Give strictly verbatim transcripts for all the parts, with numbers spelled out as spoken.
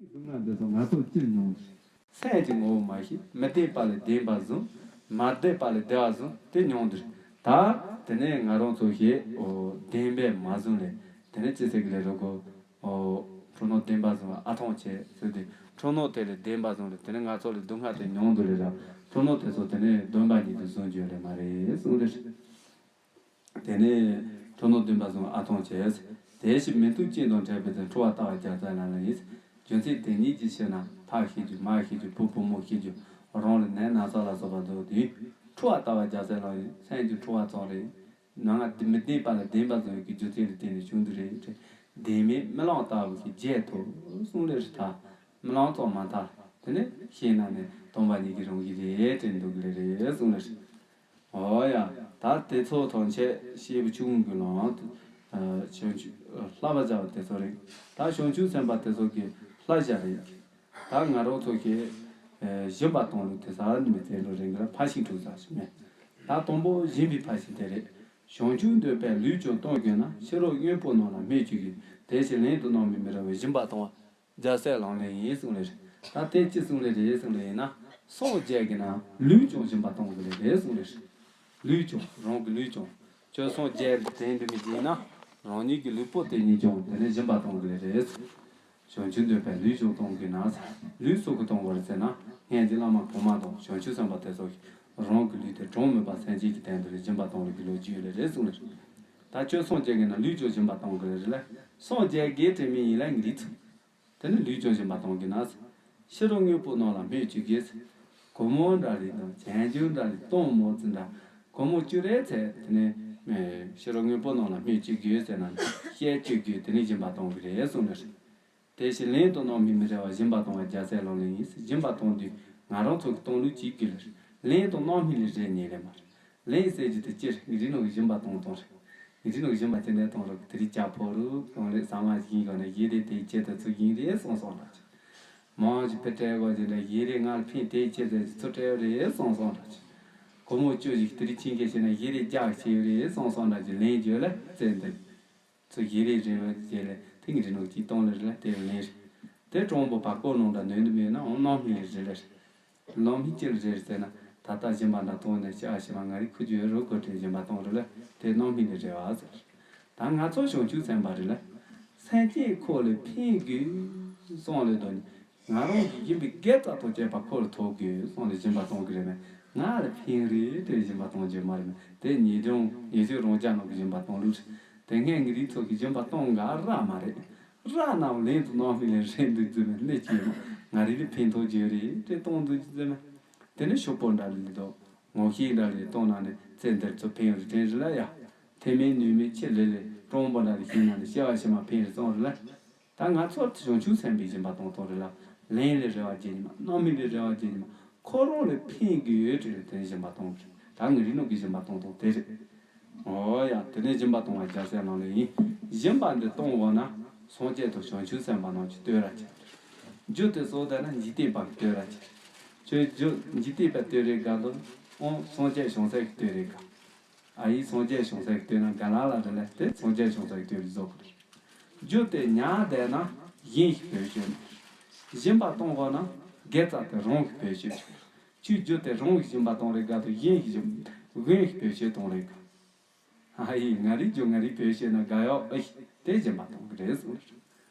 སྡུག་བསྔལ་འདི་ཚོ་ང་ཚོ་ཅི་མྱོང་། སེམས་ཀྱི་ངོ་བོ་མ་ཤེས། མི་བདེན་པ་ལས་བདེན་པ་བཟུང་། མ་བདེན་པ་ལས་བདེ་བ་བཟུང་། དེ་མྱོང་འདིར་ད། དེ་ནས་ང་རང་ཚོ་ཞེས་འོ་བདེན་པས་མ་བཟུང་ལས། དེ་ནས་ཅི་ཟེར་གི་ལས་རོ་གོ་འོ་འཁྲུལ་སྣང་བདེན་པ་བཟུང་བ་ཨ་ཐང་ཆད་ཟེར་ཏེ། འཁྲུལ་སྣང་དེ་ལས་བདེན་པ་བཟུང་ལས། དེ་ནས་ང་ཚོ་ལས་སྡུག་བསྔལ་དེ་མྱོང་འདུག་ལས་ར། འཁྲུལ་སྣང་དེ་ཚོ་དེ་ནས་བདེན་པ་ཉིད་དུ་བཟུང་རྒྱུ་ལས་མ་རེད་གསུངས་ལས། དེ་ནས་འཁྲུལ་སྣང་བདེན་པ་བཟུང་ཨ་ཐང་ཆད། དེ་བཞིན་མི་མཐུན་རྐྱེན་དང་བྲལ་བའི་ཚེ། འཁྲུལ་བ་ལྟ་བ་རྒྱལ་སྲས་ལག་ལེན་ཡིན། རྒྱུ་མཚན་དེ་ཉིད་ཀྱིས་ཕྱིར་ན། ཕ་ཤེས་རྒྱུ་མ་ཤེས་རྒྱུ་བུ་བུ་མོ་ཤེས་རྒྱུ་རང་ལ་ནད་ན་ཚ་ལ་སོགས་པ་འདུག་དུས། འཁྲུལ་བ་ལྟ་བ་རྒྱལ་སྲས་ལག་ལེན་ཡིན། སེམས་ཀྱི་འཁྲུལ་བ་ཙམ་རེད། ནང་ང་མི་བདེན་པ་ལ་བདེན་པ་བཟུང་ཡོད་ཀྱི་རྒྱུ་མཚན་ལ་བརྟེན་ནས་བྱུང་འདུག་རེད། བདེན་མེད་རྨི་ལམ་ལྟ་བུ་ཞིག་བརྗེད་ཐུབ་གསུངས་ལས་རེད་ད། རྨི་ལམ་ཙམ་མ་ཐག་དེ་ནས་ཤེས་ན་ནི་སྟོང་པ་ཉིད་ཀྱི་རང་བཞིན་རེད་དྲན་འདུག་གི་ལས་རེད་གསུངས་ལས་རེད། འོ་ཡ། ད་དེ་ཚོ་ཐམས་ཅད་སྐྱེས་བུ་ཆུང་ངུ་གི་ལམ། བྱང་ཆུབ་བསླབ་པ་བྱ་བ་དེ་ཚོ་རེད། ད་བྱང་ཆུབ་སེམས་དཔའ་དེ་ཚོ་གི་བསླབ་བྱ་རེད། ད་ང་རང་ཚོ་གི་སྦྱིན་པ་གཏོང་ལུགས་དེ་ཟ་ནི་མི་ཚེ་ལོ་རིང་གི་ལ་ཕར་ཕྱིན་དྲུག་ཟ་ཞིག་མེད། ད་དང་པོ་སྦྱིན་པའི་ཕར་ཕྱིན་དེ་རེད། བྱང་ཆུབ་འདོད་པས་ལུས་ཀྱང་གཏོང་དགོས་ན། ཕྱི་རོལ་དངོས་པོ་རྣམས་ལ་སྨོས་ཅི་དགོས། དེ་བཞིན་ལན་དུ་རྣམ་སྨིན་མི་འབྲལ་བའི་སྦྱིན་པ་གཏོང་བ། རྒྱལ་སྲས་ལག་ལེན་ཡིན་གསུངས་ལེ་རེད། ད་དེ་ཅི་གསུངས་ལེ་རེད་གསུངས་ལེ་ཡིན་ན། སངས་རྒྱས་ཀྱིས་ན་ལུས་ཀྱང་སྦྱིན་པ་གཏོང་དགོས་ལེ་རེད་གསུངས་ལེ་རེད། ལུས་ཀྱང་རང་གི་ལུས་ཀྱང་། ཁྱོད་སངས་རྒྱས་དེ་འདི་མི་བྱེད་ན། རང་ཉིད་ཀྱི་ལུས་པོ་དེ་ཉིད་ཀྱང་དེ་ནས་སྦྱིན་པ་གཏོང་དགོས་ལེ་རེད། བྱང་ཆུབ་འདོད་པས་ལུས་ཀྱང་གཏོང་དགོས་ན། ལུས་སུ་གིས་གཏོང་དགོས་རེད་ཟེར་ན། སྔོན་གྱི་བླ་མ་གོང་མ་དང་བྱང་ཆུབ་སེམས་དཔའ་དེ་ཚོ་གིས་རང་གི་ལུས་དེ་གྲངས་མེད་པ་སེམས་ཅན་གྱི་དོན་དུ་སྦྱིན་པ་གཏོང་ལུགས་ཀྱི་ལོ་རྒྱུས་ལེ་རེད་གསུངས་ལེ་རེད། ད་ཁྱོད་སངས་རྒྱས་ཀྱིས་ན་ལུས་ཀྱང་སྦྱིན་པ་གཏོང་དགོས་ལེ་རེད་ལ། སངས་རྒྱས་ཀྱི་དྲན་མིན་ཡིན་ལ་ངེས་རིག་ཚུལ། དེ་ནི་ལུས་ཀྱང་སྦྱིན་པ་གཏོང་གི་ན། ཕྱི་རོལ་དངོས་པོ་རྣམས་ལ་སྨོས་ཅི་དགོས། སྒོར་མོ་འདྲ་རེད་དང་རྒྱན་ཆ་འདྲ་རེད་གཏོང་མོ་ཙི་འདྲ། སྒོར་མོ་བཅུ་རེ་ཚད་དེ་ནི་ཕྱི་རོལ་དངོས་པོ་རྣམས་ལ་སྨོས་ཅི་དགོས་ཟེར་ན། བཤད་ཅི་དགོས་དེ་ནི་སྦྱིན་པ་གཏོང་གི་རེད་གསུངས་ནི་རེད། དེ་བཞིན་ལན་དུ་རྣམ་སྨིན་མི་འབྲལ་བ། སྦྱིན་པ་གཏོང་བ་རྒྱལ་སྲས་ལག་ལེན་ཡིན། སྦྱིན་པ་གཏོང་དུས་ང་རང་ཚོ་གི་གཏོང་ལུགས་གཅིག་གི་ལེར། ལན་དུ་རྣམ་སྨིན་ལས་རེ་ཉེ་ལེ་མ་རེད། ལན་ཟེར་རྒྱུ་དེ་སྤྱིར་ངེས་རིག་ནང་གི་སྦྱིན་པ་གཏོང་སྟངས་རེད། ངེས་རིག་ནང་གི་སྦྱིན་པ་ཅི་འདྲ་གཏོང་རོགས་དེ་རིགས་ཅག་ཕོ་རུ་གང་རེད་ཟ་མ་ཞིག་ཡིན་གོ་ན་ཡིན་རེད། དེའི་ཆེད་དུ་ཚུར་ཡིན་རེད་སོང་སོང་འདྲ་ཅིག་མང་ཞིག་ཕེ་སྤྲད་དགོས་ཀྱི་འདྲ་ཡིན་རེད། ང་ལ་ཕན་དེའི་ཆེད་དུ་ཚུར་སྤྲད་རེད་སོང་སོང་འདྲ་ཅིག་སྒོར་མོ་བཅུ་ཞིག་དེ་རིགས་ཕྱིན་མཁན་བྱས་ན་ཡིན་རེད། རྒྱག་བྱས་རེད་སོང་སོང་འདྲ་ཅིག་ལན་བརྗོད་ལ་བཙལ་འདུག་ཚུར་ཡིན་རེད་རེད་བ་བྱས་ལ་དེ་ངེས་རིག་ནང་གཅིག་གཏོང་ལེ་རེད་ལ་དེ་ལན་རེད། དེ་གྲངས་པོ་བར་སྐོར་ནང་འདྲ་ནོན་དུ་མེད་ན་འོང་རྣམ་སྨིན་ལས་རེད་ལ་རེད། རྣམ་སྨིན་ཅི་ལ་རེད་ཟེར་ན། ད་ལྟ་སྦྱིན་པ་འདྲ་གཏོང་ནས་ཤ་ཤི་མ་ང་རིག་ཁུ་ཇོའི་རུ་གོ་ཁྲེ་སྦྱིན་པ་གཏོང་རུ་ལ་དེ་རྣམ་སྨིན་ལས་རེད་བ་ཟེར། ད་ང་ཚོ་བྱང་ཆུབ་སེམས་དཔའ་རེད་ལ། སེམས་ཅན་ཁོ་ལ་ཕན་དགོས་གསུངས་ལེ་དོ་ནི། ང་རང་གི་སྦྱིན་པའི་དགེ་རྩ་དང་བཅས་པ་ཁོ་ལ་ཐོབ་དགོས་གསུངས་ལེ་སྦྱིན་པ་གཏོང་གི་རེད་མེད། ང་ལ་ཕན་རེད་དེ་སྦྱིན་པ་གཏོང་རྒྱུ་མ་རེད་མེད། དེ་ཉེས་སྦྱོང་ཉེས་སྤྱོད་རང་རྐྱ་ནང་གི་སྦྱིན་པ་གཏོང་ལུགས་རེད། དེ་སྔའི་ངེས་རིག་ཚོ་གི་སྦྱིན་པ་གཏོང་ག་རག་མ་རེད། རག་ནའང་ལན་དུ་རྣམ་སྨིན་ལས་རེད་འདུག་རྫུན་མ་གནས་ཀྱི་ཡོད་ང་རིག་ལ་ཕན་ཐོགས་རྒྱུ་རེད་དེ་གཏོང་འདུག་རྒྱུ་རྫུན་མ། དེ་ནི་ཤོག་བུ་འདྲ་ལས་ལྡོག་ངོ་ཤེས་འདྲ་ལས་གཏོང་ན་ནི་ཚེ་འདིར་ཚོ་ཕན་ཡོད་དྲན་རེད་ལ་ཡ། ཐེ་མེད་ནུས་མེད་ཆེ་ལེ་ལེ་གྲོང་པོ་འདྲ་ལས་ཤེས་ན་ནི་སྐྱེ་བ་ཕྱི་མ་ཕན་རེ་གཏོང་རེད་ལ། ད་ང་ཚོར་བྱང་ཆུབ་སེམས་དཔའི་སྦྱིན་པ་གཏོང་གཏོང་རེད་ལ། ལན་ལས་རེ་བ་བྱེད་ཉི་མ་རྣམ་སྨིན་ལས་རེ་བ་བྱེད་ཉི་མ་ཁོ་རང་ལས་ཕན་གི་ཡོད་དྲན་རེ་དེ་ནས་སྦྱིན་པ་གཏོང་གི་ད་ངེས་རིག་ནང་གི་སྦྱིན་པ་གཏོང་གཏོང་དེ་རེད། འོ་ཡ་དེ་ནས་སྦྱིན་པ་གཏོང་བ་རྒྱལ་སྲས་ལག་ལེན་ཡིན། སྦྱིན་པ་འདི་གཏོང་འོ་ན་སངས་རྒྱས་དང་བྱང་ཆུབ་སེམས་དཔའ་རྣམས་ཀྱིས་བསྟོད་ར་བྱེད། རྒྱུ་དེ་སོགས་ལྟར་ན་འཇིག་རྟེན་པ་གིས་བསྟོད་ར་བྱེད། ཁྱོད་རྒྱུ་འཇིག་རྟེན་པ་བསྟོད་རེས་དགའ་འདུག་ཨོང་སངས་རྒྱས་བྱང་སེམས་ཀྱིས་བསྟོད་རེས་དགའ། ཨ་ཡིས་སངས་རྒྱས་བྱང་སེམས་ཀྱིས་བསྟོད་ན་དགའ་ལ་ལ་རེ་ལས་དེ་སངས་རྒྱས་བྱང་སེམས་ཀྱིས་བསྟོད་རེས་བཟོ་དགོས། རྒྱུ་དེ་ཉར་བསྡད་ན་གཞན་གྱིས་བོད་ཤོད་ནས། སྦྱིན་པ་གཏོང་དགོས་ན་དགེ་རྩ་དེ་རང་གིས་བོད་ཤོད་ཆོག་ཁྱོད་རྒྱུ་དེ་རང་གིས་སྦྱིན་པ་གཏོང་རེས་དགའ་དང་གཞན་གྱིས་སྦྱིན་གཞན་གྱིས་བོད་ཤོད་གཏོང་རེས་དགའ། ཨ་ཡིས་ང་རིག་རྒྱུ་ང་རིག་བོད་ཤོད་ན་དགའ་ཡོག་ཨི་དེ་སྦྱིན་པ་གཏོང་གི་རེད་གསུངས།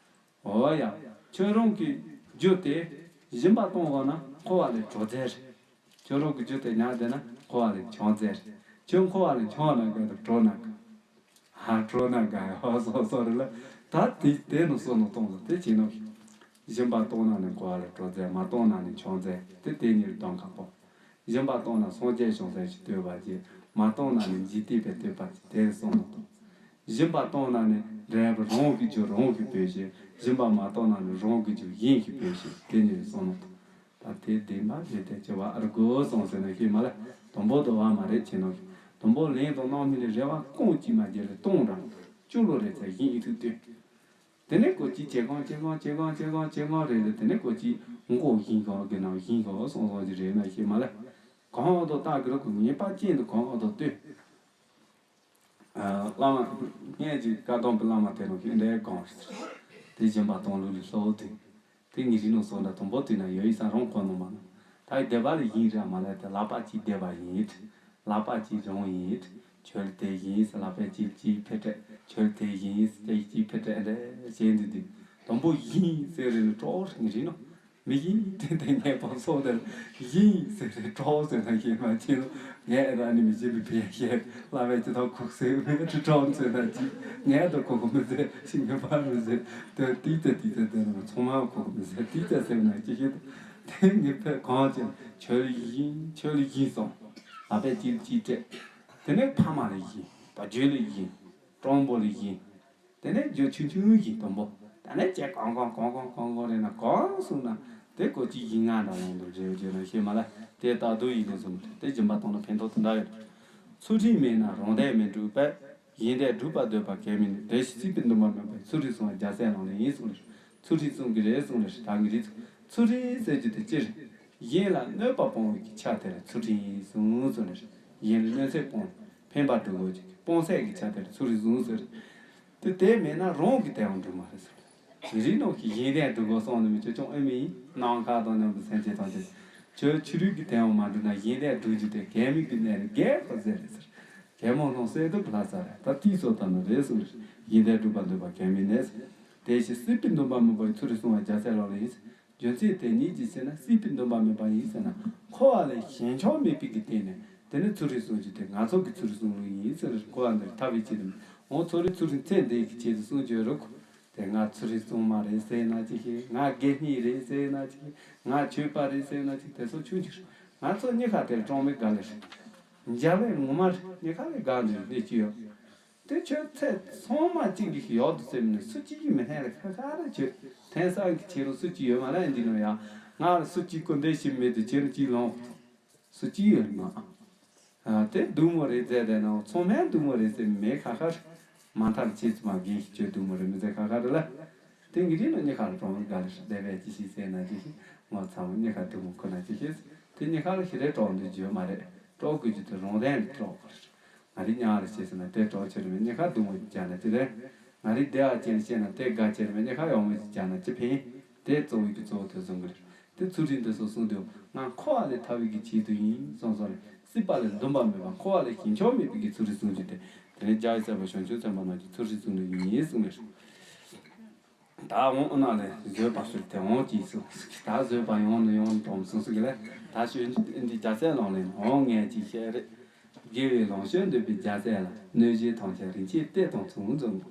འོ་ཡ། ཁྱོད་རང་གི་རྒྱུ་དེ་སྦྱིན་པ་གཏོང་དགོས་ན་འཁོར་བ་ལས་གྲོལ་རྩལ་རེད། ཁྱོད་རང་གི་རྒྱུ་དེ་ཉར་བསྡད་ན་འཁོར་བ་ལས་བྱང་རྩལ་རེད། ཁྱོད་འཁོར་བ་ལས་བྱང་ན་དགའ་དང་གྲོལ་ན་དགའ། ཧ་གྲོལ་ན་དགའ་ཡ་ཧ་སོ་སོ་རེད་ལ། ད་དེ་དེ་ནི་སོ་ནོ་གཏོང་ལ་དེ་བྱེད་ནོ། སྦྱིན་པ་གཏོང་ན་ནི་འཁོར་བ་ལས་གྲོལ་རྩལ་མ་གཏོང་ན་ནི་བྱང་རྩལ་དེ་དེ་གཉིས་ལ་དོན་ཁག་པོ། སྦྱིན་པ་གཏོང་ན་སངས་རྒྱས་བྱང་སེམས་ཀྱིས་བསྟོད་པ་བྱེད། མ་གཏོང་ན་ནི་འཇིག་རྟེན་པས་བསྟོད་པ་བྱེད་དེ་གསུངས་ནོ་དང་། སྦྱིན་པ་གཏོང་ན་ནི་འབྲས་བུ་རང་གི་རྒྱུ་རང་གིས་བོད་བྱེད། སྦྱིན་པ་མ་གཏོང་ན་ནི་རང་གི་རྒྱུ་གཞན་གྱིས་བོད་བྱེད་དེ་ཉིད་གསུངས་ནོ་དང་། ད་དེ་བདེན་པ་རེད་དེ་ཅི་བ་ཨར་དགོས་སོང་ཟེར་ན་ཤེས་མ་ལ། དང་པོ་དུ་བ་མ་རེད་བྱེད་ནོ་ཤེས། དང་པོ་ལན་དང་རྣམ་སྨིན་ལས་རེ་བ་རྐང་གཅིག་མ་བརྒྱབ་ལས་གཏོང་རང་བཅུ་ལོ་རེ་ཚེ་བཞིན་ཨི་ཐུག་ལྟོས། དེ་ནས་ཀོ་ཅི་ཇེ་གང་ཇེ་གང་ཇེ་གང་ཇེ་གང་ཇེ་གང་རེད་ལ། དེ་ནས་ཀོ་ཅི་མགོ་བཞིན་གང་གི་ནང་བཞིན་གང་སོང་སོང་ཅི་རེད་ན་ཤེས་མ་ལ། གང་ཨོ་དོ་ལྟ་གི་རུ་ཀོ་ངེས་པ་ཅན་དུ་གང་ཨོ་དོ་ལྟོས། བླ་མ་སྔས་ཀྱི་བཀའ་གདམས་པའི་བླ་མ་དེ་རུ་ཤེས་འདྲའི་གང་རེད། དེ་སྦྱིན་པ་གཏོང་ལུགས་ལས་སླ་བོ་དེ། དེ་ངེས་རིག་ནང་སོགས་འདྲ་དང་པོ་དུས་ན་ཡོད་ཡིན་ས་རང་གོ་ནོ་མ་ནོ། ད་ཡི་བཟླས་པ་ལ་ཡིན་ར་མ་ལ་དེ་ལག་པ་གཅིག་བཟླས་པ་ཡིན། ལག་པ་གཅིག་རང་ཡིན། ཁྱོད་ལ་དེ་ཡིན་ཟེར་ལག་པས་གཅིག་གཅིག་ཕེ་སྤྲད། ཁྱོད་ལ་དེ་ཡིན་ཟེར་གཅིག་གཅིག་ཕེ་སྤྲད་འདྲ་བྱས་འདུག་དུས་དང་པོ་ཡིན་ཟེར་རེ་ནི་གྲོགས་ངེས་རིག་ནོ། མི་ཡིན་དེ་དེ་ངས་པང་སོགས་དེར་ཡིན་ཟེར་རེ་གྲོགས་ཟེར་ན་ཡིན་མ་ཁྱེད་ལ་ངས་ཨེ་ད་ནི་མི་བྱེད་པའི་ཕི་ཡ་ཤེས་ལ་བས་ཅི་ཐོག་ཁུག་ཟེར་མེད་དུ་གྲོགས་ཟེར་ན་ཅི་ངས་ད་ཁོ་ཁོ་མི་ཟེར་ཤིང་ངས་པར་མི་ཟེར་དེ་ཏིག་ཙེ་ཏིག་ཙེ་དེ་ནི་ཚང་མ་ཁོ་ཁོ་མི་ཟེར་ཏིག་ཙེ་ཟེར་ན་ཅི་ཤེས་དེ་ངས་ཕེ་གང་ཅི་ཁྱོད་ལ་ཡིན་ཁྱོད་ལ་ཡིན་སོང་ལ་བས་ཅི་ཅི་སྤྲད་དེ་ནས་ཕ་མ་ལ་ཡིན་བ་རྒྱུད་ལ་ཡིན་གྲོང་པོ་ལ་ཡིན། དེ་ནས་རྒྱུ་ཆུང་ཆུང་གི་དང་པོ། ད་ནས་ཅེ་གང་གང་གང་གང་གང་གང་རེད་ན་གང་གསུངས་ན་དེ་ཀོ་ཅི་ཡིན་ང་འདྲ་ལོང་དུ་རེ་བ་བརྗོད་ན་ཤེས་མ་ལ་དེ་ལྟ་དུ་ཡིན་ནས་བཟུང་སྟེ་སྦྱིན་པ་གཏོང་ན་ཕན་ཐོགས་དེ་འདྲ་ཡོད། ཚུལ་ཁྲིམས་མེད་ན་རང་དོན་མི་འགྲུབ་པས། གཞན་དོན་སྒྲུབ་པར་འདོད་པ་གལ་མིན་ནོ། དེ་བཞིན་སྲིད་པའི་འདུན་པ་མེད་པར་ཚུལ་ཁྲིམས་བསྲུང་བ་རྒྱལ་སྲས་ལག་ལེན་ཡིན་གསུངས་ལེ། ཚུལ་ཁྲིམས་བསྲུང་གི་རེད་གསུངས་ལེ་ད་གི་རེད། ཚུལ་ཁྲིམས་ཟེར་རྒྱུ་དེ་ཅི་རེད། གཞན་ལ་གནོད་པ་སྤོང་བའི་ཆ་དེར་ཚུལ་ཁྲིམས་ཡིན་གསུངས་གསུངས་ལེ། གཞན་ལ་གནོད་འཚེ་སྤོང་ཕན་པ་སྒྲུབ་དགོས་ཀྱི་སྤོང་སེམས་ཀྱི་ཆ་དེར་ཚུལ་ཁྲིམས་བསྲུང་ཟེར། དེ་དེ་མེད་ན་རང་གི་དོན་ཡང་འགྲུབ་མ་རེད་ཟེར། རིགས་ནང་གི་གཞན་དོན་སྒྲུབ་དགོས་བསམ་ནས་མི་ཆོས་སྐྱོང་ཨེ་མི་ཡིན། ནམ་མཁའ་དང་མཉམ་པའི་སེམས་ཅན་ཐམས་ཅད། ཁྱོད་ཆོས་རིག་གི་དོན་ཡང་མ་འགྲུབ་ན་གཞན་དོན་སྒྲུབ་རྒྱུ་དེ་གལ་མིན་གྱི་གནས་རེད་གལ་ཁ་ཟེར་རེད་ཟེར། གལ་མོ་ལྷུང་བསད་དུ་ལྷ་ས་རེད་ད་ཏིས་སོ་ད་ནི་རེད་གསུངས་རེད། གཞན་དོན་སྒྲུབ་པར་འདོད་པ་གལ་མིན་ནས། དེ་བཞིན་སྲིད་པའི་འདུན་པ་མེད་པར་ཚུལ་ཁྲིམས་བསྲུང་བ་རྒྱལ་སྲས་ལག་ལེན་ཡིན། རྒྱུ་མཚན་དེ་ཉིད་ཀྱིས་ཟེར་ན་སྲིད་པའི་འདུན་པ་མེད་པ་ཡིན་ཟེར་ན་འཁོར་བ་ལས་ཞེན་ཆགས་མེད་པའི་གི་སྟེང་ནས་དེ་ནི་ཚུལ་ཁྲིམས་བསྲུང་རྒྱུ་དེ་ང་ཚོ་གི་ཚུལ་ཁྲིམས་བསྲུང་ལུགས་ཡིན་ཟེར་ན་འཁོར་བ་འདིར་ཐར་བའི་ཆེད་དུ་འོ་ཚོ་རེ་ཚུལ་ཁྲིམས་ཚད་འདི་གི་ཆེད་དུ་བསྲུང་རྒྱུ་རུ་དེ་ང་ཚུལ་ཁྲིམས་བསྲུང་མ་རེད་ཟེར་ན་ཅི་ཞིག་ང་དགེ་བསྙེན་རེད་ཟེར་ན་ཅི་ཞིག་ང་ཆོས་པ་རེད་ཟེར་ན་ཅི་དེ་ཚོ་ཆུང་ཆུང་ང་ཚོ་གཉིས་ཁ་དེར་གྲོང་མི་དགའ་ལེ་རེད། འཇལ་བའི་ངོ་མ་རེད་གཉིས་ཁ་ལས་དགའ་འདྲི་རེད་ཅི་ཡོད། དེ་ཁྱོད་ཚེ་ཚང་མ་གཅིག་གི་ཞིག་ཡོག་ཏུ་སེམས་ནས་སུ་གཅིག་གིས་མི་ལྷན་རེ་ཁ་ཁ་རེ་ཁྱོད་ཐན་ས་གི་ཁྱེད་རང་སུ་གཅིག་ཡོད་མ་ལ་འདི་ནོ་ཡ། ང་ལ་སུ་གཅིག་ཀུན་ལྡན་ཞིག་མེད་དུ་ཁྱེད་རང་གཅིག་ལོང་སུ་གཅིག་ཡོད་མ། དེ་སྡུག་མོ་རེད་ཟེར་དེ་ནང་ཚང་མས་སྡུག་མོ་རེད་ཟེར་མེད་ཁ་ཁ་རེ་མ་མཐར་ཆེ་ཙི་མ་རྒན་ཞིག་ཁྱོད་སྡུག་མོ་རེད་མི་ཟེར་ཁ་ཁ་རེ་ལ། དེ་ངི་རིང་ནང་གཉིས་ཁ་ལ་གྲོང་དགའ་ལ་ཞིག་བསྡད་པས་ཅི་ཞིག་ཟེར་ན་ཅི་ཞིག་ངོ་ཚ་བོ་གཉིས་ཁ་སྡུག་མོ་ཁོ་ན་ཅི་ཞིག་དེ་གཉིས་ཁ་ལ་ཞིག་རེ་གྲོང་འདུག་རྒྱུ་མ་རེད་གྲོགས་དགོས་རྒྱུ་དེ་རང་དོན་ལ་གྲོགས་དགོས་རེད། ང་རེ་ཉག་རེ་བྱས་ཟེར་ན་དེ་གྲོགས་ཆེ་རེ་མེད་གཉིས་ཁ་སྡུག་མོ་ཅིག་བྱས་ན་ཅི་རེད། ང་རེ་བདེ་བ་ཅན་བྱས་ན་དེ་དགའ་ཆེ་རེ་མེད་གཉིས་ཁ་ཡོང་མོ་ཅིག་བྱས་ན་ཅི་ཕན། དེ་གཙོ་བོའི་གི་གཙོ་བོ་དེ་བཟུང་གི་རེད། དེ་ཚུལ་ཁྲིམས་འདི་ཚོ་བསྲུང་དུས་ང་འཁོར་བ་ལས་ཐར་བའི་གི་ཆེད་དུ་ཡིན་གསུངས་སོང་རེད། སྲིད་པ་ལས་འདུན་པ་མེད་པ་འཁོར་བ་ལས་ཞེན་ཆགས་མེད་པའི་གི་ཚུལ་ཁྲིམས་བསྲུང་རྒྱུ་དེ་དེ་ནས་རྒྱལ་བའི་སྲས་པོ་བྱང་ཆུབ་སེམས་དཔའ་རྣམས་ཀྱི་ཚུལ་ཁྲིམས་བསྲུང་ནི་ཡིན་གསུངས་ནས། ད་འོང་ཨ་ན་ལས་བཟོད་པ་ཟེར་དེ་འོང་གྱིས་སུ། ད་བཟོད་པ་ཡོང་ནི་ཡོང་དོམ་སུ་སུ་གི་ལས་ད་ཤོད་འདི་རྒྱ་ཚད་ལོང་ལས་འོང་ངས་ཅིག་བཤད་རེད། དགེ་བའི་ལོངས་སྤྱོད་འདོད་པའི་རྒྱལ་སྲས་ལ། གནོད་བྱེད་ཐམས་ཅད་རིན་ཆེན་གཏེར་དང་མཚུངས་འཛིན།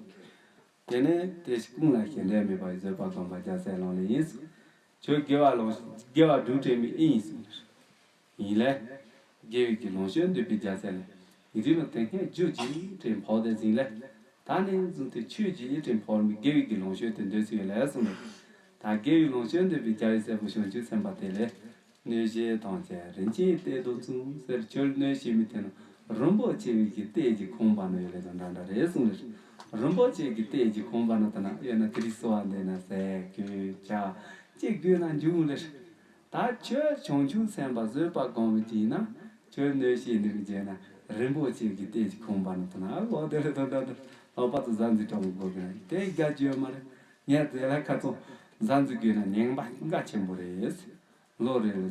དེ་ནས་དེ་ཞིག་ཀུན་ལ་ཞེ་འགྲས་མེད་པར་བཟོད་པ་སྒོམ་པ་རྒྱལ་སྲས་ལག་ལེན་ཡིན་སུ། ཁྱོད་དགེ་བ་ལོངས་དགེ་བ་སྒྲུབ་དྲན་མི་ཨེ་ཡིན་སུ། ཡིན་ལས། དགེ་བའི་གི་ལོངས་སྤྱོད་འདོད་པའི་རྒྱལ་སྲས་ལ། ཡིན་དུས་ལ་དེ་སྔའི་རྒྱུ་ཅིག་དྲན་ཕོག་དེ་ཟིན་ལས། ད་ནས་བཟུང་སྟེ་ཆོས་ཅིག་དྲན་ཕོག་མི་དགེ་བའི་གི་ལོངས་སྤྱོད་དེ་འདོད་ཚུལ་ལས་གསུངས་ལས། ད་དགེ་བའི་ལོངས་སྤྱོད་འདོད་པའི་རྒྱལ་བའི་སྲས་པོ་བྱང་ཆུབ་སེམས་དཔའ་དེ་ལས། གནོད་བྱེད་ཐམས་ཅད་རིན་ཆེན་གཏེར་དང་མཚུངས་ཟེར། ཁྱོད་གནོད་བྱེད་མི་དེ་ནི་རིན་པོ་ཆེ་བའི་གི་གཏེར་གྱི་ཁང་པ་ན་ཡོད་ལེ་དང་འདྲ་འདྲ་རེད་གསུངས་ལེ། རིན་པོ་ཆེ་གི་གཏེར་གྱི་ཁང་པ་ན་ད་ན་ཡོད་ན་དེ་རིགས་གསོལ་བ་འདེབས་ན་ཟས་གོས་ཆ་ཅི་དགོས་ན་འབྱུང་ལེ། ད་ཁྱོད་བྱང་ཆུབ་སེམས་དཔའ་བཟོད་པ་སྒོམ་མི་དེ་ཡིན་ན་ཁྱོད་གནོད་བྱེད་ནི་མི་བྱེད་ན་རིན་པོ་ཆེ་གི་གཏེར་གྱི་ཁང་པ་ན་ད་ན་ལོག་དེ་ལེ་དང་འདྲ་འདྲ་ལོག་པ་དུ་ཟ་འཛིན་གྲོགས་མི་དགོས་གི་ན་དེ་དགའ་རྒྱུ་ཡོད་མ་རེད། ངས་ཟས་ལ་ཁ་ཚོང་ཟ་འཛིན་དགོས་ན་ཉེན་པ་འགའ་ཆེན་པོ་རེད། ལོ་རེ་ལ་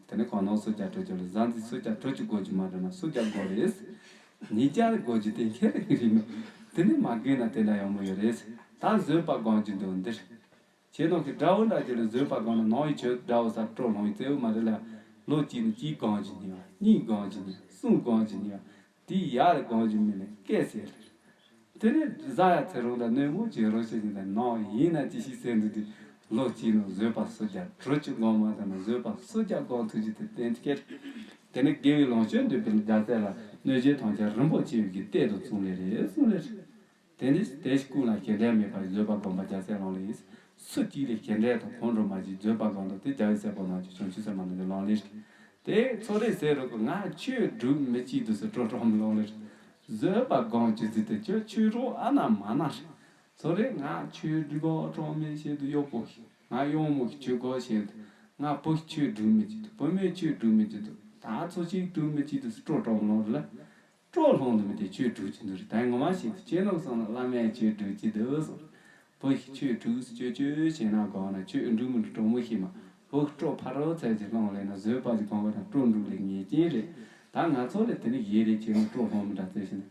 དེ་ནས་གང་ནང་སུམ་བརྒྱ་དྲུག་ཅུ་ལ་ཟ་འཛིན་སུམ་བརྒྱ་དྲུག་ཅུ་དགོས་ཀྱི་མ་རེད་ན་སུམ་བརྒྱ་དགོས་རེད། ཉིས་བརྒྱ་དགོས་ཀྱི་དེ་ཁྱེད་རང་གི་རེད་ནོ། དེ་ནས་མ་དགོས་ན་དེ་འདྲ་ཡོང་མོ་ཡོད་རེད། ད་བཟོད་པ་སྒོམ་རྒྱུ་འདུག་འདིར། ཁྱེད་རང་གི་དགྲ་བོ་འདྲ་ཅིག་ལ་བཟོད་པ་སྒོམ་ན་ནང་ཡི་ཆོས་དགྲ་བོ་ས་སྤྲོ་ལོང་ཡི་བཙལ་བོ་མ་རེད་ལ། ལོ་གཅིག་ནས་གཅིག་སྒོམ་གྱི་ཉེ་བ་གཉིས་སྒོམ་གྱི་ཉེ་བ་གསུམ་སྒོམ་གྱི་ཉེ་བ། དེའི་ཡར་སྒོམ་རྒྱུ་མིན་ནས་སྐད་ཟེར། དེ་ནས་བཟའ་ཡ་ཚེ་རོགས་དང་གནོད་མོ་བྱེད་རོགས་བྱེད་ཀྱི་དང་ནང་ཡིན་ན་ཅི་ཞིག་ཟེར་འདུག་དུས་ལོ་གཅིག་ནང་བཟོད་པ་སུམ་བརྒྱ་དྲུག་ཅུ་སྒོམ་མ་ཐུབ་ན་བཟོད་པ་སུམ་བརྒྱ་སྒོམ་ཐུབ་རྒྱུ་དེ་གཏན་འཁེལ། དེ་ནས་དགེ་བའི་ལོངས་སྤྱོད་འདོད་པའི་རྒྱལ་སྲས་ལ་གནོད་བྱེད་ཐམས་ཅད་རིན་པོ་ཆེ་བའི་གི་གཏེར་དང་མཚུངས་ལེ་རེད་གསུངས་ལེ་རེད། དེ་ནས་དེ་ཞིག་ཀུན་ལ་ཞེ་འགྲས་མེད་པར་བཟོད་པ་སྒོམ་པ་རྒྱལ་སྲས་ལག་ལེན་ཡིན། སུ་གཅིག་ལས་ཞེ་འགྲས་དང་ཁོང་ཁྲོ་མ་བྱེད་བཟོད་པ་སྒོམ་དང་དེ་རྒྱལ་བའི་སྲས་པོ་རྣམས་ཀྱི་བྱང་ཆུབ་སེམས་དཔའ་རྣམས་ཀྱི་ལག་ལེན་ཡིན། དེ་ཚོ་རེ་ཟེར་རོགས་ཀྱི་ང་ཆོས་སྒྲུབ་མི་བྱེད་དུ་ཟེར་སྤྲོ་སྤྲོ་མི་ལོང་ལེ། བཟོད་པ་སྒོམ་ཅི་ཟེར་དེ་ཁྱོད་ཆོས་རོགས་ཨ་ན་མ་ན་རེད། ཚོ་རེ་ང་ཆོས་སྒྲུབ་སྤྲོ་མི་བྱེད་དུ་གཡོག་པོ་ཞིག་ང་གཡོག་མོ་ཞིག་ཆོས་སྒོ་ཞིག་ང་བུ་ཆོས་སྒྲུབ་མི་བྱེད་དུ་བུ་མོས་ཆོས་སྒྲུབ་མི་བྱེད་དུ་ད་ཚོ་ཞིག་སྒྲུབ་མི་བྱེད་དུ་སྤྲོ་སྤྲོ་མི་ལོང་རེད་ལ། སྤྲོ་ལོང་དུ་མི་དེ་ཆོས་སྒྲུབ་ཀྱི་འདུག་རེད་ད་ངོ་མ་ཞིག་ཏུ་ཁྱེད་རྣམས་སང་ལ་བླ་མས་ཆོས་སྒྲུབ་ཀྱི་འདུག་སོང་། བུ་ཞིག་ཆོས་དྲུག་སུ་ཅོ་ཅོ་བྱས་ན་དགོངས་ན་ཆོས་འགྲུབ་མི་འགྲུབ་གྲོགས་མོ་ཤེས་མ། བུ་སྤྲོ་ཕ་རོལ་ཚད་ཀྱི་ལྷུང་ལས་ན་བཟོད་པ་ཀྱི་གོམ་པ་དང་སྤྲོ་འགྲུབ་ལས་ངེས་ཅན་རེད། ད་ང་ཚོ་ལས་དེ་ནི་ཡེ་རེ་ཆེ་མོ་སྤྲོ་ལྷུང་མི་འདྲ་ཚོད་ཤིན།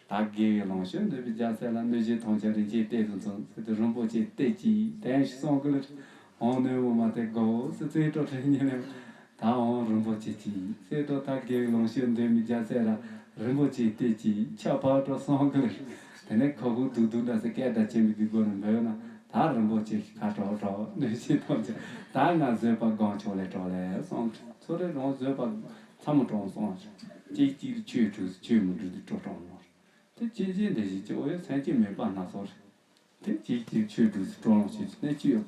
ད་དགེ་བའི་ལོངས་སྤྱོད་འདོད་པའི་རྒྱལ་སྲས་ལ། གནོད་བྱེད་ཐམས་ཅད་རིན་ཆེན་གཏེར་དུ་འཛིན་ཟེར་དུས་རིན་པོ་ཆེ་གཏེར་གྱིས་དེང་ཞིག་གསུང་གི་ལ། འོང་གནོད་མོ་མ་དེ་དགའ་བོ་ཟེར་ཚེ་སྤྲོ་ཁྲེལ་ཉེ་ལེ། ད་འོང་རིན་པོ་ཆེ་གྱིས་ཟེར་སྤྲོ། ད་དགེ་བའི་ལོངས་སྤྱོད་འདོད་མི་རྒྱལ་སྲས་ལ། རིན་པོ་ཆེ་གཏེར་གྱིས་ཆ་ཕག་སྤྲོ་གསུང་གི་ལ། དེ་ནས་ཁོ་ཁོ་སྡུག་སྡུག་འདྲ་ཟེར་སྐད་གྲགས་ཆེན་པོའི་གི་སྒོ་ནས་འབོད་ན། ད་རིན་པོ་ཆེ་གི་ཁ་གྲག་གྲག་གནོད་བྱེད་ཐམས་ཅད་ད་ང་བཟོད་པ་སྒོམ་ཆོག་ལས་གྲག་ལས་གསུང་གི། ཚོ་རེ་རང་བཟོད་པ་ཚ་མོ་དྲང་སོང་། གཅིག་གཅིག་ལ་ཆོས་དྲུག་ཆོས་མི་དྲུག་དེ་སྤྲོ་སྤྲོ་མོ་རེད། དེ་ཅི་བྱེད་འདི་བྱེད་ཀྱི་འོ་ཡ་སེམས་ཅན་མེད་པ་སྣ་ཚོགས་རེད། དེ་གཅིག་གཅིག་ཆོས་དྲུག་སྤྲོ་ལོང་བྱེད་ཀྱི་གནས་ཅི་ཡོད།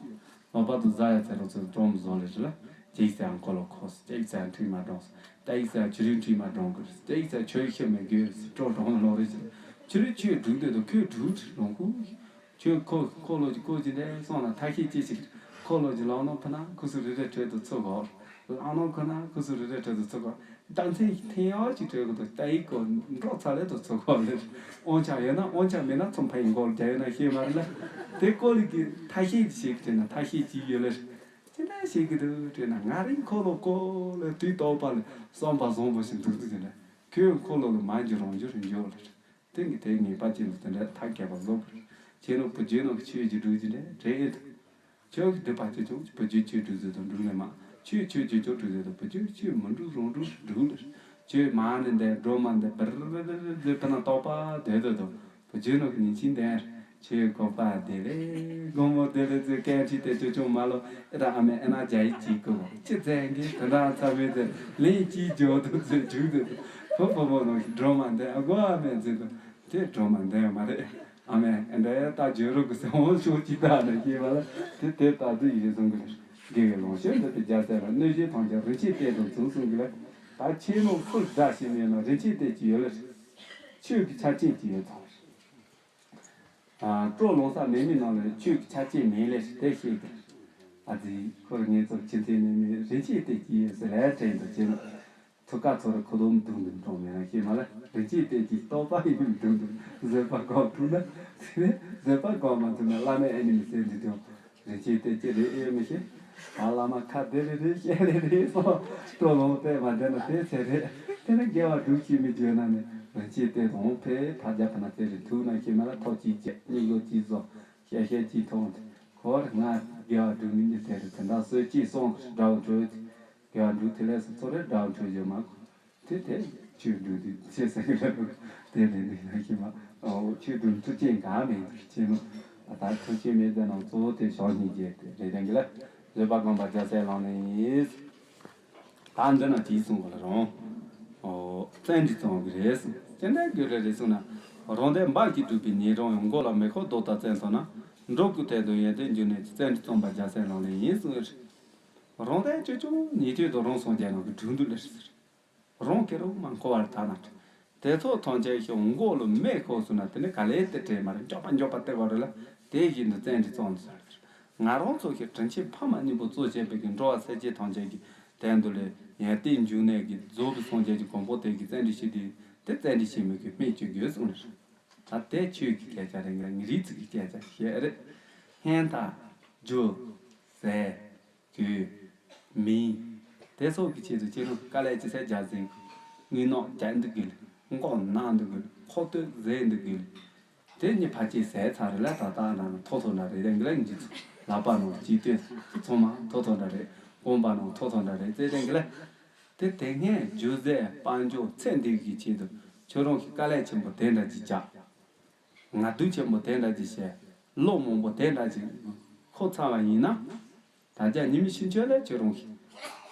ལོག་པར་དུ་བཟའ་ཡ་ཚེ་རོགས་ཚོས་སྤྲོ་མི་བཟོ་ལེ་རེད་ལ། གཅིག་ཚེ་འཁོར་ལོ་འཁོར་སོང་། གཅིག་ཚེ་འཁྲུལ་མ་འགྲོངས་སོང་། གཅིག་ཚེ་ཆུ་རིན་འཁྲུལ་མ་འགྲོངས་གི་རེད། གཅིག་ཚེ་ཆོས་ཤི་མི་དགོས་རེད། སྤྲོ་གྲོང་ལོང་རེད་ཅེས། ཆུ་རིན་ཆོས་དྲུག་འདོད་དོ་ཁོས་དྲུག་རེད་ལོང་ཁུ། ཁྱོད་ཁོ་འཁོར་ལོ་གྱི་སྐོར་གྱི་འདྲ་སོང་ན་ཐ་ཤལ་ཅི་ཞིག་འཁོར་ལོ་གྱི་ལག་ནོར་ཕུ་ན་ཁུ་སུ་རི་རི་ཁྲོད་དུ་ཚུགས་གོ། ལག་ནོར་ཁུ་ན་ཁུ་སུ་རི་རི་ཁྲོད་དུ་ཚུགས་གོ། རྒྱག་མཚན་ཞིག་འཐེན་ཡག་ཅིག་བྲོས་གི་འདུག་ད་ཡིག་གོ་འགྲོ་ཚ་ལེ་དུ་ཚུགས་གོ་ལེ། དབང་ཆ་ཡོད་ན་དབང་ཆ་མེད་ན་ཚོང་ཕ་ཡི་མགོ་ལ་རྒྱ་ཡོད་ན་ཤེས་མ་རེད་ལ། དེ་ཀོ་ལི་གི་ཐ་ཤལ་གྱི་ཞིག་དྲན་ན་ཐ་ཤལ་གྱི་ཡོད་ལེ། ཅི་འདྲ་ཞིག་གི་འདུག་དྲན་ན་ང་རིང་འཁོར་ལོ་ཀོ་ལེ་དུས་རྟག་པ་ལ་བསམ་པ་བཟང་པོ་ཞིག་འདུག་འདུག་ཅི་འདྲ། ཁོས་འཁོར་ལོ་ལ་མ་འགྱུར་རང་འགྱུར་འགྱུར་ལེ། དེ་ངས་དེ་ངེས་པ་ཅན་དུ་དེ་འདྲ་ཐག་བཅད་པ་བཟོ་དགོས། ཁྱེད་རང་བུ་རྒྱུད་ནང་གི་ཆོས་ཀྱི་སྒྲུབ་ཀྱི་འདྲ་འདྲ་ཨེ་འདུག་ཁྱོད་ཀྱི་སྒྲུབ་པ་ཆོས་ཆོས་བུ་རྒྱུད་ཆོས་སྒྲུབ་ཟེར་དང་སྒྲུབ་ནས་མ། ཆོས་ཆོས་ཆོས་ཆོས་སྒྲུབ་ཟེར་དང་བུ་རྒྱུད་ཆོས་མི་སྒྲུབ་རང་སྒྲུབ་སྒྲུབ་ལ། ཆོས་མ་ནི་འདས་འགྲོ་མ་འདས་པར་རྫུ་འཕྲུལ་ན་རྟོག་པ་དོད་དོད་དོ། བུ་རྒྱུད་ནང་གི་ཉིན་བྱིན་ལྡན། ཆོས་གོ་པ་དེ་ལས་དགོང་མོ་དེ་ལས་ཚེ་སྐད་འཕྲིན་དེ་ཆོས་ཆུང་མ་ལོ་ཨེ་ར་ཨ་མའི་ཨེ་ན་རྒྱ་ཡིག་ཅིག་གོ་ཅི་ཚན་གི་དོན་དག་ཚ་བའི་ཚེ་ལན་གཅིག་འཇོག་དུ་ཚེ་འཇུག་དུ་བུ་བུ་མོ་ནང་གི་འགྲོ་མ་འདས་ཨ་གོ་ཨ་མའི་ཚེ་དུ་དེ་འགྲོ་མ་འདས་མ་རེད། ཨ་མས་ཨེ་འདྲ་ཡ་ད་བརྗོད་རོགས་ཀྱི་སེམས་དབང་ཤུགས་ཀྱིས་བཏང་ནས་སྐྱེས་པ་ལ་དེ་དེ་ལྟ་དུས་ཡིན་གསུང་གི་རེད། དགེ་བའི་ལོངས་སྤྱོད་འདོད་པའི་རྒྱལ་སྲས་ལ། གནོད་བྱེད་ཐམས་ཅད་རིན་ཆེན་གཏེར་དུ་བྱུང་གསུང་གི་ལ། ད་ཁྱེད་རྣམས་སུ་དགྲ་ཞིག་མེད་ན་རིན་ཆེན་གཏེར་ཅིག་ཡོད་ལ། ཆོས་ཀྱི་ཆ་རྐྱེན་ཅིག་ཡོད་ཙང་། ཨ་སྤྲོ་ལོང་ས་མེད་མི་རྣམས་ལ་ཆོས་ཀྱི་ཆ་རྐྱེན་མེད་ལས་དེ་ཤེས་གི། ཨ་ཙི་ཁོར་ངེད་ཚོར་ཁྱིམ་མཚེས་ནས་མི་རིན་ཆེན་གཏེར་ཅིག་ཡོད་ཟེར་ལས་དྲན་དུ་བྱེད་ནོ། ཚུགས་ཀ་ཚོར་ཁོ་དོམ་དུང་དུ་གྲོང་མེད་ན་ཤེས་མ་ལ། རིན་ཆེན་གཏེར་གྱི་རྟོགས་པ་ཡིན་དུང་དུ་བཟོད་པ་སྒོམ་ཐུབ་ན། དེ་ནས་བཟོད་པ་སྒོམ་མ་ཐུབ་ན་བླ་མའི་ཨེ་ནི་མི་ཟེར་འདི་དུང་རིན་ཆེན་གཏེར་ཅི་རེད་ཨེ་མི་ཤེས། ད་བླ་མ་ཁ་བདེ་རེད་རེད་ཤེས་རེད་རེད་སོ། སྤྲོ་ལོང་པས་མ་བདེ་ན་དེ་ཚེ་རེད། དེ་ནས་དགེ་བ་སྒྲུབ་ཤེས་མི་བརྗོད་ན་ནི་རིན་ཆེན་གཏེར་དུང་ཕེ་ཕ་རྒྱ་ཕ་ན་ཚེ་རེད་ཐུག་ན་ཤེས་མ་ལ། ཐོག་གཅིག་བཅད་སྙིང་ལོ་གཅིག་བཟོ་ཤེས་ཤེས་གཅིག་མཐོང་དེ་ཁོར་ང་དགེ་བ་སྒྲུབ་མི་འདི་དེ་རེད། དེ་འདྲ་སོས་གཅིག་སོང་དགྲ་བོ་གྲོལ་དེ། དགེ་བ་འགྲུབ་དེ་ལས་སུ་ཚོ་རེ་དགྲ་འཕྲོད་བྱེད་མ་གོ། དེ་དེ་ཆོས་འགྲུབ་དུས་ཚེ་ཟེར་གི་རེད། དེ་ལས་འདི་ན་ཤི་མ། ཨོ་ཆོས་འགྲུབ་མཐུ་རྐྱེན་གང་མེད་འདུག་ཅེས་ནོ། ད་མཐུ་རྐྱེན་མེད་དེ་ནང་གཙོ་བོ་དེ་ཕྱོགས་གཉིས་རྒྱས་དེ་རེད་དེ་གི་ལ། བཟོད་པ་སྒོམ་པ་རྒྱལ་སྲས་ལག་ལེན་ཡིན། ད་འདི་ན་དེའི་གསུང་གི་ལ་རུང་། ཨོ་བཙན་འདི་བཙོང་གི་རེད་གསུང་། ཅི་འདྲ་དགོས་རེད་རེད་གསུང་ན། རང་དོན་འབའ་ཞིག་སྒྲུབ་པའི་ཉེ་རང་ཡང་མགོ་ལ་མེ་ཁོག་རྡོ་ལྟར་བཙན་ཐོག་ན། འགྲོ་ཀུན་དོན་དུ་ཡོན་ཏན་འབྱུང་གནས་ཀྱི་བཙན་འདི་བཙོང་པ་རྒྱལ་སྲས་ལག་ལེན་ཡིན་གསུང་གི་རེད། རང་དོན་ཆུང་ཆུང་ཉེ་དོན་དུ་རང་སངས་རྒྱས་ནང་གི་སྒྲུབ་འདུག་ལེ་ཟེར། རང་གི་རང་མ་འཁོར་བར་ཐ་ན། དེ་ཚོ་ཐམས་ཅད་ཤོག་མགོ་ལ་མེ་ཁོག་སོང་ན་དེ་ནི་ག་ལེ་དེ་བྲེལ་མ་རེད། མགྱོགས་པ་མགྱོགས་པ་སྟེར་བ་རེད་ལ། དེ་བཞིན་དུ་བཙན་འདི་བཙོང་དུ་ཟེར། ང་རང་ཚོ་གི་དྲིན་ཆེན་ཕ་མ་གཉིས་པོ་གཙོ་བྱས་པའི་གི་འགྲོ་བ་སེམས་ཅན་ཐམས་ཅད་ཀྱི་དོན་དུ་ལས་ཡོན་ཏན་འབྱུང་གནས་ཀྱི་རྫོགས་པའི་སངས་རྒྱས་ཀྱི་གོ་འཕང་དེ་གི་བཙན་འདི་ཞིག་དེ་དེ་བཙན་འདི་ཞིག་མི་དགོས་སྨན་བཅོས་དགོས་གསུངས་ལ། ད་དེ་ཆོས་ཀྱི་སྐད་ཆ་རེད། ངས་རིགས་ཚིག་གི་སྐད་ཆ་བཤད་རེད། ཧན་ཐ་ཇོ་ཟེ། གོས། མིང་། དེ་སོགས་ཀྱི་ཆེད་དུ་ཁྱེད་རང་དཀའ་ལས་ཅི་སེ་རྒྱག་ཟིན། དངུལ་ནག་རྒྱག་འདུག་གི་ལ། མགོ་ན་འདུག་གི་ལ། ཁོག་སྟོད་ཟེ་འདུག་གི་ལ། དེ་གཉིས་ཕལ་ཆེར་ཟད་ཚར་རེད་ལ། ད་ལྟ་འདྲ་ན་ཐོ་ཐོ་འདྲ་རེད་དེ་འདི་ལ་ཡིན་གྱི་ཚོ། ལག་པ་ནང་ལ་ཅིག་ལྟོས་ཚོ་མ་ཐོ་ཐོ་འདྲ་རེད། རྐང་པ་ནང་ཐོ་ཐོ་འདྲ་རེད་ཙེ་དེ་འདི་ལ། དེ་དེ་སྔས་རྒྱུ་ཟད་དཔལ་འབྱོར་ཚེ་འདི་གི་ཆེད་དུ་ཁྱོད་རང་གི་དཀའ་ལས་ཆེན་པོ་དེ་འདྲ་ཅིག་རྒྱག་ང་སྡུག་ཆེན་པོ་དེ་འདྲ་ཅིག་བྱས། ལོ་མང་པོ་དེ་འདྲ་ཅིག་འཁོར་ཚར་བ་ཡིན་ན། ད་ཆ་ཉི་མ་ཕྱི་མཆོད་ལས་ཁྱོད་རང་གིས་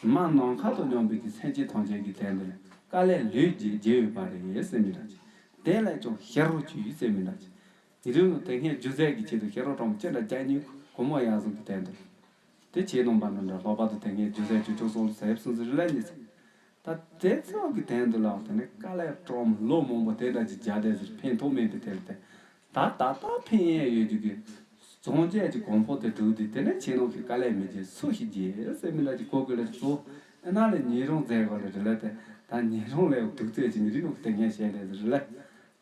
མ་ནམ་མཁའ་དང་མཉམ་པའི་གི་སེམས་ཅན་ཐམས་ཅད་ཀྱི་དོན་དུ་ལ་དཀའ་ལས་ལོས་བརྗེད་བརྗེད་ཡོད་པ་རེད་ཟེར་མི་འདྲ་ཅིག་དེ་ལས་ཀྱང་ཤེས་རོགས་བྱོས་ཟེར་མི་འདྲ་ཅིག་ཉེ་རིང་ལ་དེ་སྔའི་རྒྱུ་ཟད་ཀྱི་ཆེད་དུ་ཤེས་རོགས་གྲོགས་མོ་ཅི་འདྲ་རྒྱག་ཉིན་གོ་མོ་ཡག་བཟང་གི་དོན་དུ། དེ་བྱས་གནང་པ་ནི་འདྲ་ལྷག་པར་དུ་དེ་སྔའི་རྒྱུ་ཟད་ཅུ་ཅུ་སོང་ལ་ཟེར་སོང་ཟེར་ལ་ཉེ་ཚེ། ད་དེ་ཚོ་གི་དོན་དུ་ལའང་དེ་ནི་དཀའ་ལས་སྤྲོ་ལོ་མང་པོ་དེ་འདྲ་ཅིག་རྒྱག་བསྡད་ཟེར་ཕན་ཐོགས་མེད་པའི་དེ་ལ་བརྟེན། ད་ད་ལྟ་ཕན་ཡས་ཡོད་རྒྱུ་གི་སངས་རྒྱས་ཀྱི་གོ་འཕང་དེ་སྒྲུབ་དུས་དེ་ནས་ཁྱེད་རང་གི་དཀའ་ལས་མི་བརྗེད་སུ་ཞིག་བརྗེད་ཟེར་མི་འདྲ་ཅིག་གོ་དགོས་ལ་གཙོ་ཨེ་ན་ལས་ཉེ་རང་མཛད་དགོས་ལ་རེད་ལ་དེ་ད་ཉེ་རང་ལས་སྡུག་ཚད་ཅིག་མི་རིགས་ནང་གི་དེ་སྔས་བཤད་ལས་ཟེར་ལ།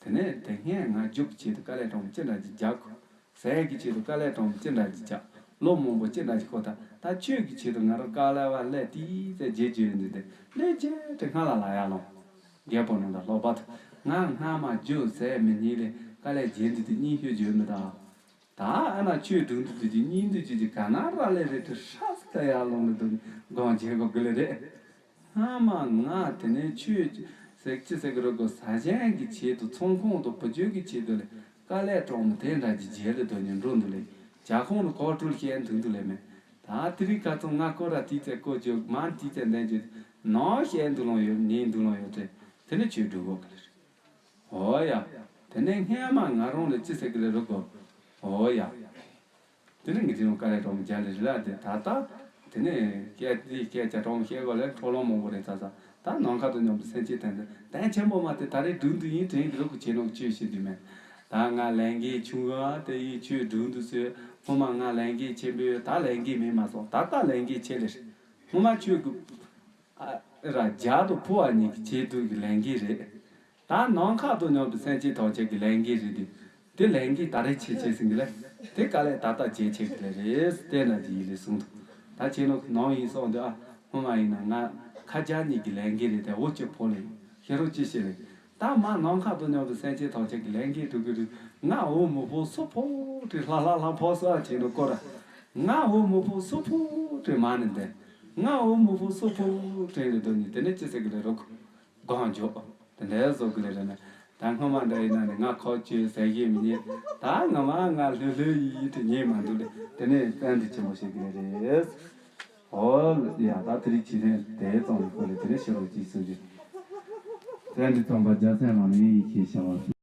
དེ་ནས་དེ་སྔས་ང་རྒྱུག་གི་ཆེད་དུ་དཀའ་ལས་སྤྲོ་མོ་ཅི་འདྲ་ཅིག་རྒྱག་དགོས། ཟས་ཀྱི་ཆེད་དུ་དཀའ་ལས་དྲང་པོ་ཅི་འདྲ་ཅིག་བྱ། ལོ་མང་པོ་ཅི་འདྲ་ཅིག་ཁོ་ཐག་ད་ཆོས་ཀྱི་ཆེད་དུ་ང་རང་དཀའ་ལས་བ་ལས་ཏི་ཙེ་རྗེས་རྗེས་འདི་དེ་ལས་རྗེས་དྲི་སྔ་ལ་ལ་ཡ་ལོང་། རྒྱལ་པོ་ནང་ད་ལྷོག་པ་དུ་ང་སྔ་མ་རྒྱུ་ཟས་མི་ཉིད་ལས་དཀའ་ལས་རྗེས་འདི་དེ་གཉིས་ཤོད་རྗེས་མི་ད། ད་ཨ་ན་ཆོས་སྒྲུང་འདི་དེ་གཉིས་འདི་ཅི་ཅི་ག་ན་ར་ལས་རེ་དྲི་ཧྲ་སི་ད་ཡ་ལོང་ལ་དུ་སྒང་རྗེས་གོ་གི་ལ་རེད། སྔ་མ་ང་དེ་ནས་ཆོས་ཟེར་ཅི་ཟེར་གི་རོ་གོ་ཟ་ཞན་གྱི་ཆེད་དུ་ཚོང་ཁང་དུ་བུ་རྒྱུད་ཀྱི་ཆེད་དུ་ལས་དཀའ་ལས་དྲང་མོ་དེ་འདྲ་གྱི་རྗེས་ལ་དོན་ཉིད་འགྲོ་འདུག་ལས་ཇ་ཁང་དུ་གོ་སྤྲུལ་བཤད་འདུག་འདུག་ལས་མེད། ད་དེ་རིང་ཁ་ཚོང་ང་སྐོར་ར་ཏི་ཙེ་བཀོད་རྒྱུ་མ་ཏི་ཙེ་འདན་རྒྱུ་ནང་བཤད་འདུག་ལོང་ཡོད་ནས་འདུག་ལོང་ཡོད་དེ་དེ་ནས་ཆོས་སྒྲུབ་གོ་གི་ལས། འོ་ཡ། དེ་ནས་སྔན་མ་ང་རང་ལ་ཅི་ཟེར་གི་ལས་རོ་གོ། འོ་ཡ། དེ་ནས་ངས་དེ་རིང་དཀའ་ལས་དྲང་མོ་རྒྱ་ལས་རི་ལ་དེ་ད་ལྟ། དེ་ནས་སྐད་དེ་སྐད་ཆ་དྲང་མོ་བཤད་དགོས་ལས་འཕྲོ་ལོང་མང་པོ་རེད་ཚ་ཚ། ད་ནམ་མཁའ་དང་མཉམ་དུ་སེམས་ཅན་དོན་དུ་དོན་ཆེན་པོ་མ་དེ་ད་རེས་སྒྲུང་དུ་ཡིན་དྲན་གི་ལོ་གི་བྱེད་ནོ་ཆོས་བཤད་དུས་མེད། ད་ང་ལས་འགན་ཆུང་ངུ་དེ་ཡིན་ཆོས་སྒྲུང་དུ་ཟེར་སྔོན་མ་ང་ལས་འགན་ཆེན་པོ་ཡོད་ད་ལས་འགན་མེད་མ་སོང་ད་ལྟ་ལས་འགན་ཆེ་ལེ་རེད། སྔོན་མ་ཆོས་གི་ཨ་ར་རྒྱ་དང་ཕུ་བ་གཉིས་ཀྱི་ཆེད་དུ་གི་ལས་འགན་རེད། ད་ནམ་མཁའ་དང་མཉམ་དུ་སེམས་ཅན་ཐམས་ཅད་ཀྱི་ལས་འགན་རེད་དེ། དེ་ལས་འགན་ད་རེས་ཆེ་ཆེ་ཟིན་གི་ལས། དེ་དཀའ་ལས་ད་ལྟ་བྱེད་ཆེ་གི་ལས་རེད་བལྟས་ན་དེ་ཡིད་ལས་གསུངས་འདུག་ད་ཁྱེད་ནོ་ནང་ཡིན་སོང་དུ་ཨ་སྔོན་མ་ཡིན་ན་ང་ཁ་རྒྱ་གཉིས་ཀྱི་ལས་འགན་རེད་དེ་འོ་ཅི་ཕོ་ལས་ཤེས་རོགས་ཅི་ཤེས་ལས། ད་མ་ནམ་མཁའ་དང་མཉམ་དུ་སེམས་ཅན་ཐམས་ཅད་ཀྱི་ལས་འགན་སྒྲུབ་གི་རེད། ང་འོ་མི་ཕོ་སུ་ཕོ་དྲི་ལྷ་ལྷ་ལྷ་ཕོ་སུ་ཨ་ཁྱེད་ནོ་སྐོར་ར། ང་འོ་མི་ཕོ་སུ་ཕོ་དྲི་མ་ནི་འདས། ང་འོ་མི་ཕོ་སུ་ཕོ་དྲི་རེད་དོ་ནི་དེ་ནས་ཅི་ཟེར་གི་ལས་རོགས། སྒང་འཇོག་དེ་འདྲའི་བཟོ་གི་ལས་རེད་ན། ད་སྔོན་མ་འདྲ་ཡིན་ན་ནི་ང་ཁོག་བཅོས་ཟ་ཡི་མི་ཉན། ད་ང་མ་ང་ལྷོད་ལྷོད་ཡིན་དུ་ཉན་མ་འདུག་ལས་དེ་ནས་བཙན་འདི་ཆེན་པོ་ཞིག་གི་ལས་རེད། ཨོ་ལ་ཡ་ད་དེ་རིགས་ཆི་ནས་དེ་ཙམ་གི་སྐོར་ལས་དེ་རིགས་ཤེས་རོགས་ཅིག་གསུངས་རྒྱུ། བཙན་འདི་ཙམ་པ་རྒྱ་ཚན་མ་མི་ཡིན་ཞེས་བྱ་བ།